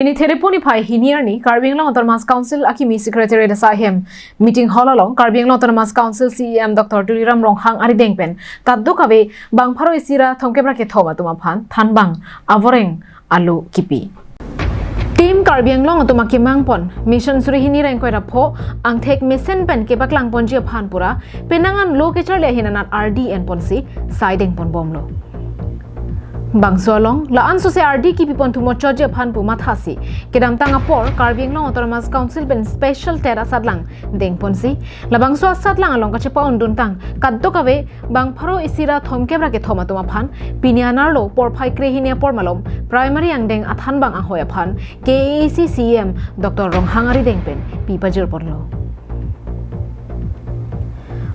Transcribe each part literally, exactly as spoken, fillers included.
Pini Thereponi phai hini arni Karbi Anglong Autonomous Council akimi Secretariat asai hem meeting hall along Karbi Anglong Autonomous Council C E M Doctor Tuliram Ronghang arideng pen kadokave bang pharo isi ra thomkep ra kethom atum aphan thanbang avoreng alo kipi. Team Karbi Anglong atum akemang pon Mission Suri Hini ra ingkoi ra pho angthek mesen pen kepaklang ponji aphan pura penang an lo kecharli ahin anat ardi en ponsi sai deng pon bomlo. Bangso along la-an sose ardi kipi pon thumo choji aphan pu mathasi kedamtang apor Karbi Anglong Autonomous Council pen special TET asatlang deng ponsi labangso asatlang along kachepa-un duntang kadokave bang pharo isi ra thomkep ra kethom atum aphan pini anerlo porphai krehini apor malom primary angdeng athanbang ahoi aphan K A A C C E M Doctor Ronghang arideng pen pi pajir ponlo.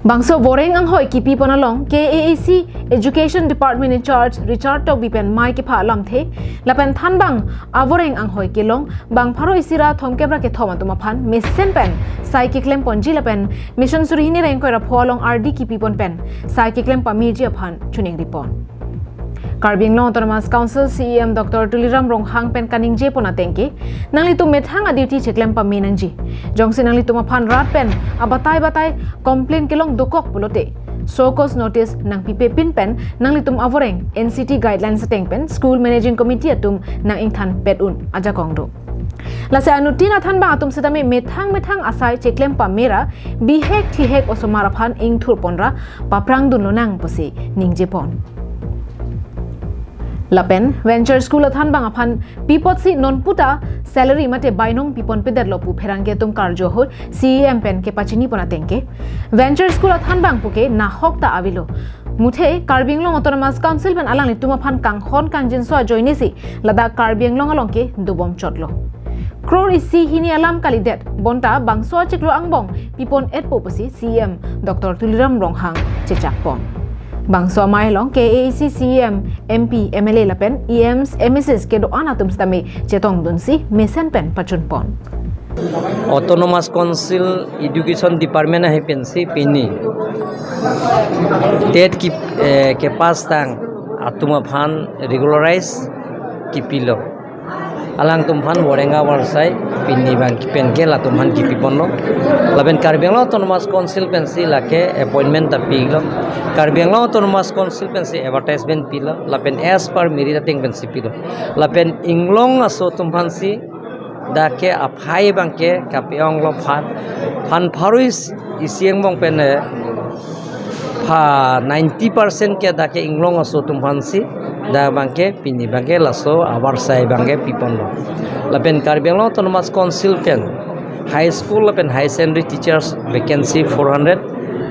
Bangso voreng anghoi kipi pon along K A A C Education Department in charge Richard Tokbi pen mei kepha lamthe lapen thanbang avoreng anghoi kelong bang pharo isi ra thomkep ra kethom atum aphan mesen pen sai keklem ponji lapen Mission Suri Hini ra ingkoi ra pho along ardi kipi pon pen sai keklem pameji aphan choningri pon. Karbi Anglong Autonomous Council C E M Doctor Tuliram Ronghang pen kaningje pon ateng ke, nanglitum methang a duty cheklem pame nangji. Jongsi nanglitum aphan rat pen abatai batai complain kelong dokok pulote show cause notice nangpipe pin pen nanglitum avoreng N C T guidelines ateng pen school managing committee atum nang ingthan pet un ajakong do. Lasi anuttin athanbang atum setame methang methang asai cheklem pame ra bihek thihek osomar aphan ingthur pon ra paprang dunlonang pusi ningje pon. Lapen Venture School athanbang aphan pi apotsi non puta salary mate bainong pi ponpedetlo pu pherangke atum karju ahut C E M pen kepachini pon ateng ke Venture School athanbang puke nahok ta avelo. Muthe Karbi Anglong Autonomous Council pen alanglitum aphan kanghon kangjinso ajoinesi ladak Karbi Anglong along ke dobom chotlo. Crore isi hini alam kalidet, bonta bangso achiklo angbong pi pon etpo pusi C E M Doctor Tuliram Ronghang chechak pon. Bangso amei along K A A C C E M, M P, M L A lapen E Ms, M A Cs kedo-an atum setame chetong dunsi mesen pen pachun pon. Autonomous Council Education Department ahin pensi pini TET ki, eh, kepass tang atum aphan regularize kipilo. Alangtum aphan voreng avarsai pini bang kipen ke latum aphan kipi ponlo. Lapen Karbi Anglong Autonomous Council pensi lake appointment ta pilo. Karbi Anglong Autonomous Council pensi advertisement pilo. Lapen as per merit ateng pensi pilo. Lapen inglong aso atum aphansi dak ke aphai bang ke kape-onglo phan, phan pharo isi angbong pen, eh, pha ninety percent ke dak ke inglong aso atum aphansi dak bang ke pini bang ke laso avarsai bang ke pi ponlo. Lapen Karbi Anglong Autonomous Council pen high school lapen higher secondary teachers vacancy four hundred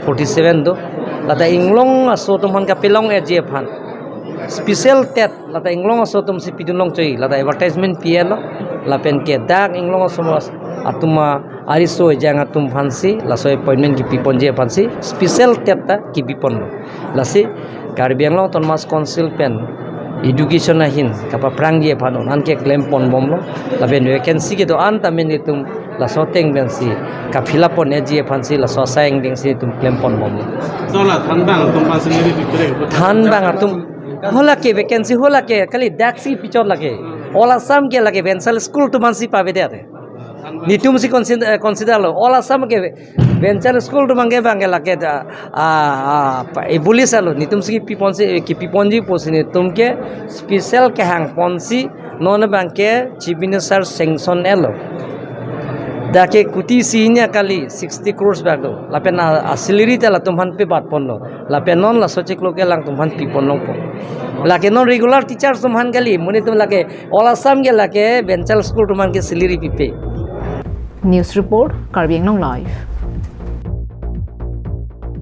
forty-seven do. Lata inglong aso atum aphan kapelong eji aphan special TET lata inglong aso atumsi pidun long choi, lata advertisement pi-etlo, lapen ke dak inglong aso atum ariso ejang atum aphansi laso appointment kipi ponji aphansi special TET ta kipi ponlo. Lasi Karbi Anglong Autonomous Council pen education ahin kapaprangji aphan non-an keklem pon bomlo, lapen vacancy kedo-an tame nelitum laso ateng pensi ka-fill up pon eji aphansi laso asai angdengsi nelitum klem pon bomlo. So la thanbang atum aphan salary pipre. Thanbang atum hala ke vacancy hala ke kali daksi pichot lake. All Assam ke lake Venture School atum aphansi pavedet. Netumsi consider, eh, consider lo. All Assam ke Venture School atum abang ke bang ke lake da, ah, ah, pa, eh, bulis alo. Netumsi kipi ponsi, eh, kipi ponji pusi netum ke special kehang ponsi non bang ke Chief Minister sanction etlo. Dak ke kuti isi hini kali sixty crores bak do. Lapen a, a salary ta latum aphan pebat ponlo. Lapen non laso chiklo ke alangtum aphan pi pon longpo. Lake non regular teachers atum aphan kali, monit atum lake All Assam ke lake Venture School atum aphan ke salary pipe. News report, Karbi Anglong Live.